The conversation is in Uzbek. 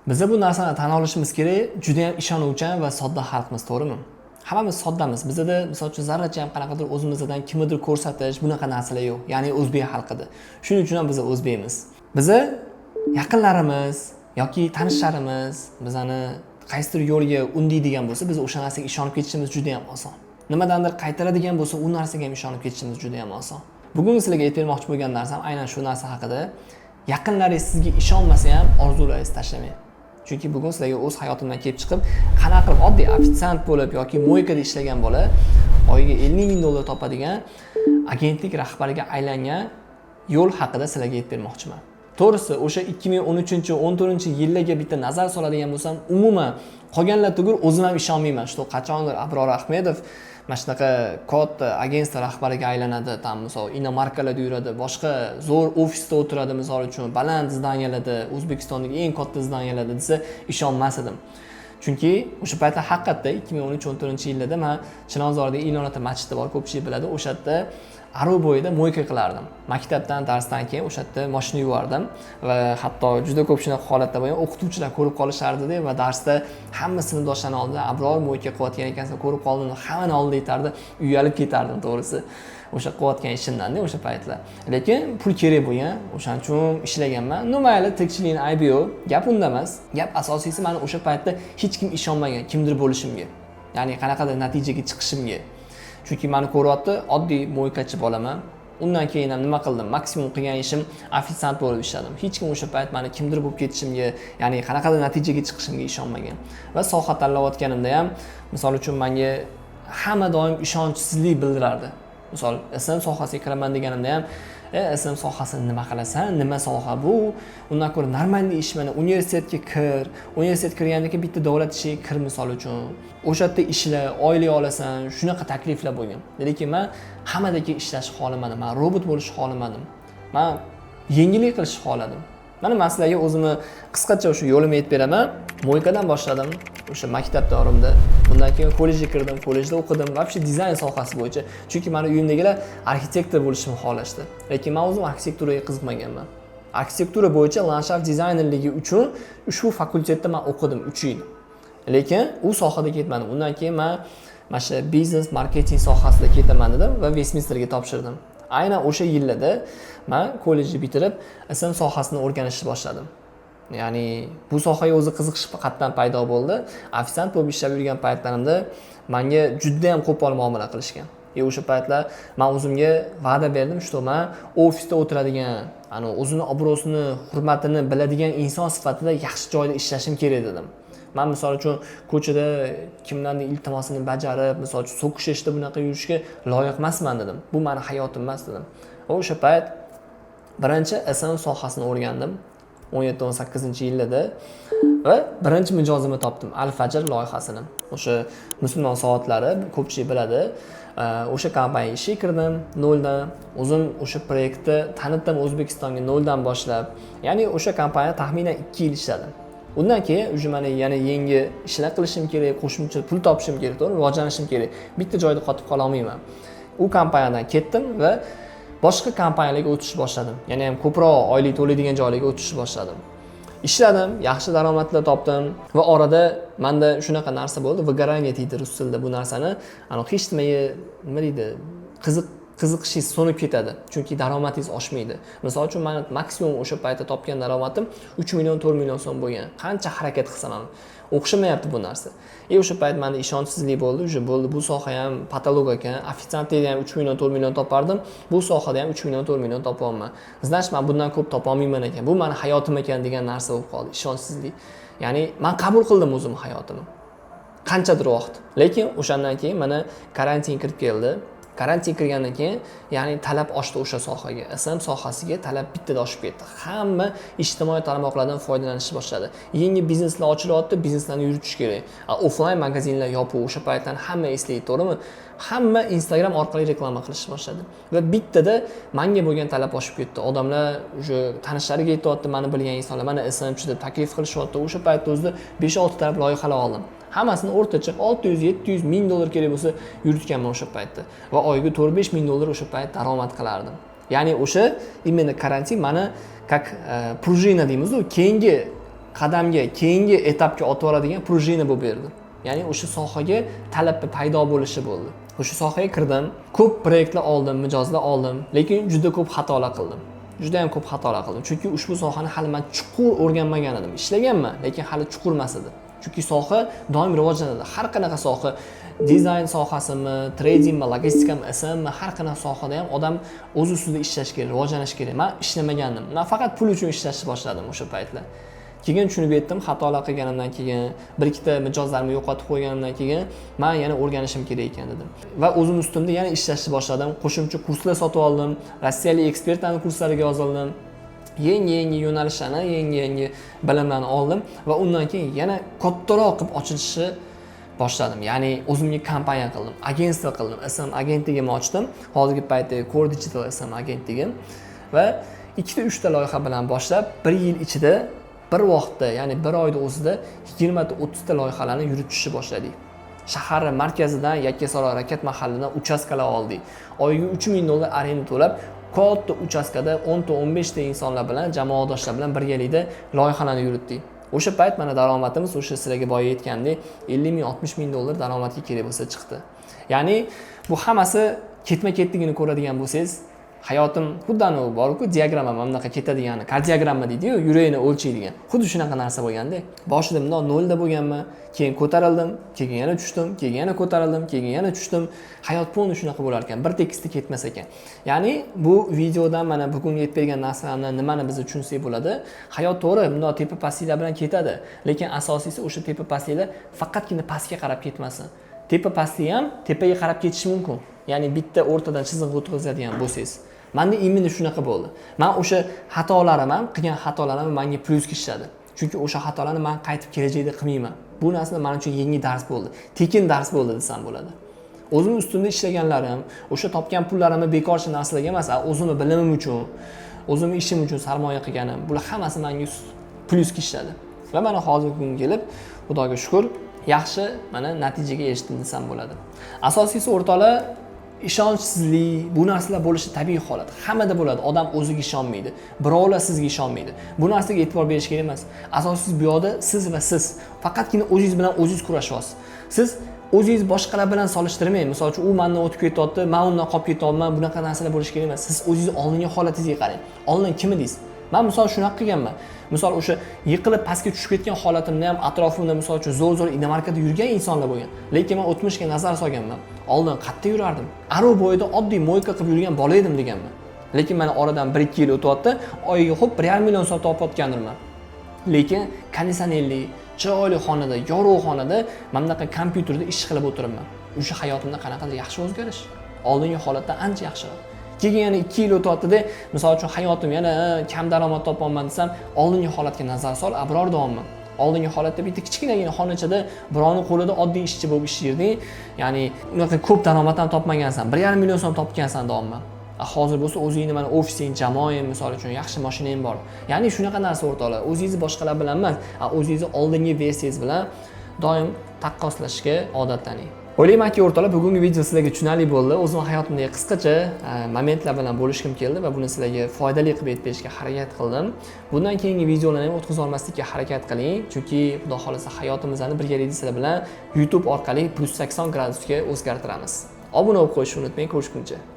Biza bu narsani tan olishimiz kerak, juda ham ishonuvchan va sodda xalqmiz, to'g'rimi? Hammamiz soddamiz. Bizada, misol uchun, zarracha ham qanaqadir o'zimizdan kimnidir ko'rsatish, bunaqa narsalar yo'q. Ya'ni o'zbek xalqida. Shuning uchun ham biz o'zbekmiz. Biza yaqinlarimiz yoki tanishlarimiz bizani qaysidir yo'lga undaydigan bo'lsa, biz o'sha narsaga ishonib ketishimiz juda ham oson. Nimadandir qaytaradigan bo'lsa, u narsaga ham ishonib ketishimiz juda ham oson. Bugun sizlarga aytib bermoqchi bo'lgan narsam aynan shu narsa haqida. Yaqinlaringiz sizga ishonmasa ham, orzularingizni tashlamang. Chunki bugun sizlarga o'z hayotimdan kelib chiqib, qanaqa qilib oddiy ofitsiant bo'lib yoki мойка da ishlagan bola oyiga 50 ming dollar topadigan agentlik rahbariga aylangan yo'l haqida sizlarga aytib bermoqchiman. To'g'risi, o'sha 2013, 14 yillarga bitta nazar soladigan bo'lsam, umuman qolganlar tugul, o'zim ham ishonmayman, что qachondir Abror Ahmedov mana shunaqa katta агентство rahbariga aylanadi, там, misol, иномарка larda yuradi, boshqa zo'r ofisda o'tiradi, misol uchun, baland здания larda, O'zbekistondagi eng katta здания larda desa, ishonmas edim. Chunki o'sha paytda haqiqatda 2013, 14 yillarda man Chilonzordagi Ilon ota masjidi bor, ko'pchilik biladi, o'sha yerda ariq bo'yida мойка qilardim. Maktabdan, darsdan keyin o'sha yerda moshina yuvardim va hatto juda ko'p shunaqa holatlar bo'lgan, o'qituvchilar ko'rib qolishardida va darsda hamma sinfdoshlarni oldida "Abror, мойка qilayotgan ekansan, ko'rib qoldim", hammani oldida aytardi. Uyalib ketardim, to'g'risi, o'sha qilayotgan ishimdanda o'sha paytlar. Lekin pul kerak bo'lgan, o'shaning uchun ishlaganman. Ну mayli, tirikchilikni aybi yo'q, gap unda emas. Gap asosiysi, mani o'sha paytda hech kim ishonmagan kimdir bo'lishimga, ya'ni qanaqadir natijaga chiqishimga. Chunki mani ko'ryapti, oddiy мойка chi bolaman. Undan keyin ham nima qildim? Maksimum qilgan ishim ofitsiant bo'lib ishladim. Hech kim o'sha payt mani kimdir bo'lib ketishimga, ya'ni qanaqadir natijaga chiqishimga ishonmagan. Va soha tanlayotganimda ham, misol uchun, manga hamma doim ishonchsizlik bildirardi. Misol, SMM sohasiga kiraman deganimda ham, "SMM sohasini nima qilasan, nima soha bu? Undan ko'ra нормальный ish, mana, universitetga kir, universitetga kirgandan keyin bitta davlat ishiga kir, misol uchun, o'sha yerda ishla, oylik olasan", shunaqa takliflar bo'lgan. Lekin man hammadagi ishlashni xohlamadim, man robot bo'lishni xohlamadim, man yengillik qilishni xohladim. Mana, man sizlarga o'zimni qisqacha o'sha yo'limni aytib beraman. Мойка dan boshladim o'sha maktab davrimda. Undan keyin kollejga kirdim, kollejda o'qidim вообще dizayn sohasi bo'yicha, chunki mani uyimdagilar arxitektor bo'lishimni xohlashdi. Lekin man o'zim arxitekturaga qiziqmaganman. Arxitektura bo'yicha landshaft dizaynerligi uchun ushbu fakultetda man o'qidim 3 yil, lekin u sohada ketmadim. Undan keyin man mana shu biznes, marketing sohasida ketaman dedim va Vestminsterga topshirdim. Aynan o'sha yillarda man kollejni bitirib, SMM sohasini o'rganishni boshladim. Ya'ni bu sohaga o'zi qiziqish qayerdan paydo bo'ldi? Ofitsiant bo'lib ishlab yurgan paytlarimda manga judayam qo'pol muomala qilishgan. И o'sha paytlar man o'zimga va'da berdim, что man ofisda o'tiradigan, ani o'zini obro'sini, hurmatini biladigan inson sifatida yaxshi joyda ishlashim kerak dedim. Man, misol uchun, ko'chada kimlarni iltimosini bajarib, misol uchun, so'kish eshitib, bunaqa yurishga loyiq emasman dedim, bu mani hayotim emas dedim. Va o'sha payt birinchi SMM sohasini o'rgandim 17, 18 yillarda va birinchi mijozimni topdim, Al Fajr loyihasini, o'sha musulmon soatlari, ko'pchilik biladi. O'sha kompaniyaga ishga kirdim noldan. O'zim o'sha proyektni tanitdim O'zbekistonga noldan boshlab. Ya'ni o'sha kompaniyada taxminan 2 yil ishladim. Undan keyin уже mana yana yangi ishlar qilishim kerak, qo'shimcha pul topishim kerak, to'g'ri, rivojlanishim kerak, bitta joyda qotib qololmayman. U kompaniyadan ketdim va boshqa kompaniyalarga o'tishni boshladim, yana ham ko'proq oylik to'laydigan joylarga o'tishni boshladim. Ishladim, yaxshi daromadlar topdim va orada manda shunaqa narsa bo'ldi, выгорание deydi rus tilida bu narsani. Anavi hech nimaga, nima deydi, qiziqishingiz so'nib ketadi, chunki daromadingiz oshmaydi. Misol uchun, mani maksimum o'sha paytda topgan daromadim 3 million, 4 million so'm bo'lgan. Qancha harakat qilsam ham o'xshamayapti bu narsa. И o'sha payt manda ishonchsizlik bo'ldi, уже bo'ldi, bu soha ham потолок ekan, ofitsiantlikda ham 3 million, 4 million topardim, bu sohada ham 3 million, 4 million topyapman, значит, man bundan ko'p topolmayman ekan, bu mani hayotim ekan degan narsa bo'lib qoldi, ishonchsizlik. Ya'ni man qabul qildim o'zimni hayotimni qanchadir vaqt. Lekin o'shandan keyin mana karantin kirib keldi. Karantin kirgandan keyin, ya'ni talab oshdi o'sha sohaga, SMM sohasiga talab bittada oshib ketdi. Hamma ijtimoiy tarmoqlardan foydalanishni boshladi, yangi bizneslar ochilyapti, bizneslarni yuritish kerak. Offlayn magazinlar yopiq o'sha paytdan, hamma eslaydi, to'g'rimi? Hamma Instagram orqali reklama qilishni boshladi va bittada manga bo'lgan talab oshib ketdi. Odamlar уже tanishlariga aytyapti, mani bilgan insonlar, mana SMMchi deb taklif qilishyapti. O'sha paytda o'zida besh oltitalab loyihalar oldim, hammasini o'rtacha 600, 700, 1000 dollar kerak bo'lsa yuritganman o'sha paytda va oyiga 4-5 ming dollar o'sha payt daromad qilardim. Ya'ni o'sha именно karantin mani как пружина deymizu, keyingi qadamga, keyingi etapga otib yuboradigan пружина bo'lib berdi. Ya'ni o'sha sohaga talabni paydo bo'lishi bo'ldi. O'sha sohaga kirdim, ko'p proyektlar oldim, mijozlar oldim, lekin juda ko'p xatolar qildim. Juda ham ko'p xatolar qildim. Chunki ushbu sohani hali man chuqur o'rganmagan edim. Ishlaganman, lekin hali chuqur emas edi. Chunki soha doim rivojlanadi. Har qanaqa soha, dizayn sohasimi, tradingmi, logistikami, SMMmi, har qanaqa sohada ham odam o'z ustida ishlash kerak, rivojlanish kerak. Man ishlamagandim. Man faqat pul uchun ishlashni boshladim o'sha paytlar. Keyin tushunib yetdim, xatolar qilganimdan keyin, bir ikkita mijozlarimni yo'qotib qo'yganimdan keyin man yana o'rganishim kerak ekan dedim. Va o'zim ustimda yana ishlashni boshladim. Qo'shimcha kurslar sotib oldim, rossiyalik ekspertlarning kurslariga yozildim. Yangi-yangi yo'nalishlarni, yangi-yangi bilimlarni oldim va undan keyin yana kattaroq qilib ochilishni boshladim. Ya'ni o'zimga kompaniya qildim, агентство qildim, SMM agentligimni ochdim. Hozirgi paytda Core Digital SMM agentligim va ikkita, uchta loyiha bilan boshlab, bir yil ichida, bir vaqtda, ya'ni bir oyda o'zida 20 ta, 30 ta loyihalarni yuritishni boshladik. Shahar markazidan, Yakkasaroy rakat mahallidan uchastkalar oldik. Oyiga 3000 dollar arenda to'lab, katta uchastkada 10 ta, 15 ta insonlar bilan, jamoadoshlar bilan birgalikda loyihalarni yuritdik. O'sha payt mana daromadimiz o'sha sizlarga boya aytgandek 50 ming, 60 ming dollar daromadga kerak bo'lsa chiqdi. Ya'ni bu hammasi ketma-ketligini ko'radigan bo'lsangiz, hayotim xuddi anavi bor-ku, diagramma, mana bunaqa ketadigani, kardiogramma deydi-yu, yurakni o'lchaydigan. Xuddi shunaqa narsa bo'lganda. Boshida bundoq nolda bo'lganman, keyin ko'tarildim, keyin yana tushdim, keyin yana ko'tarildim, keyin yana tushdim. Hayot полный shunaqa bo'lar ekan, bir tekisda ketmas ekan. Ya'ni bu videodan, mana bugungi aytib bergan narsalardan nimani biz tushunsak bo'ladi? Hayot to'g'ri bundoq tepa pastliklar bilan ketadi, lekin asosiysi o'sha tepa pastliklar faqatgina pastga qarab ketmasin. Tepa pastlik ham tepaga qarab ketishi mumkin. Ya'ni bitta o'rtadan chiziq o'tkazadigan bo'lsangiz. Menda именно shunaqa bo'ldi. Man o'sha xatolarim ham, qilgan xatolarim menga plyusga ishladi. Chunki o'sha xatolarni man qaytib kelajakda qilmayman. Bu narsa men uchun yangi dars bo'ldi. Tekin dars bo'ldi desam bo'ladi. O'zim ustimda ishlaganlarim, o'sha topgan pullarimni bekorchi narsalarga emas, o'zimni bilimim uchun, o'zimni ishim uchun sarmoya qilganim, bular hammasi menga plyusga ishladi. Va mana hozirgi kunga kelib, Xudoga shukur, yaxshi mana natijaga erishdim desam bo'ladi. Asosiysi, o'rtoqlar, ishonchsizlik bu narsalar bo'lishi tabiiy holat. Hammada bo'ladi. Odam o'ziga ishonmaydi. Birovlar sizga ishonmaydi. Bu narsaga e'tibor berish kerak emas. Asosiysi bu yoqda siz va siz faqatgina o'zingiz bilan o'zingiz kurashyapsiz. Siz o'zingiz boshqalar bilan solishtirmang. Misol uchun, u mendan o'tib ketyapti, men undan qolib ketyapman. Bunaqa narsalar bo'lishi kerak emas. Siz o'zingiz oldingi holatingizga qarang. Oldin kim edingiz? Man misol shunaqa qilganman. Misol o'sha yiqilib pastga tushib ketgan holatimda ham atrofimda misol uchun zo'r zo'r иномарка da yurgan insonlar bo'lgan. Lekin men o'tmishga nazar solganman. Oldin qayerda yurardim? Ariq bo'yida oddiy мойка qilib yurgan bola edim deganman. Lekin mana oradan 1-2 yil o'tyapti, oyiga xo'p 1,5 million so'm topayotgandirman. Lekin konditsionerli, chiroyli xonada, yorug' xonada mana bunaqa kompyuterda ish qilib o'tiribman. O'sha hayotimda qanaqadir yaxshi o'zgarish. Oldingi holatdan ancha yaxshiroq. Keyin yana 2 yil o'tyapti-da, misol uchun hayotim yana kam daromad topyapman desam, oldingi holatga nazar sol, Abror deyapman. Oldingi holatda bitta kichkinagina xonachada birovni qo'lida oddiy ishchi bo'lib ishlarding. Ya'ni unaqa ko'p daromad ham topmagansan. 1,5 million so'm topgansan deyapman. Hozir bo'lsa o'zingni mana ofising, jamoang, misol uchun yaxshi mashinang bor. Ya'ni shunaqa narsa, o'rtoqlar, o'zingizni boshqalar bilan emas, o'zingizni oldingi versiyangiz bilan doim taqqoslashga odatlaning. O'ylaymanki, o'rtoqlar, bugungi video sizlarga tushunarli bo'ldi. O'zim hayotimdagi qisqacha momentlar bilan bo'lishgim keldi va buni sizlarga foydali qilib aytib berishga harakat qildim. Bundan keyingi videolarni ham o'tkazib olmaslikka harakat qiling, chunki Xudo xohlasa hayotimizni birgalikda sizlar bilan YouTube orqali plus 80 gradusga o'zgartiramiz. Obuna bo'lib qo'yishni unutmang. Ko'rishguncha.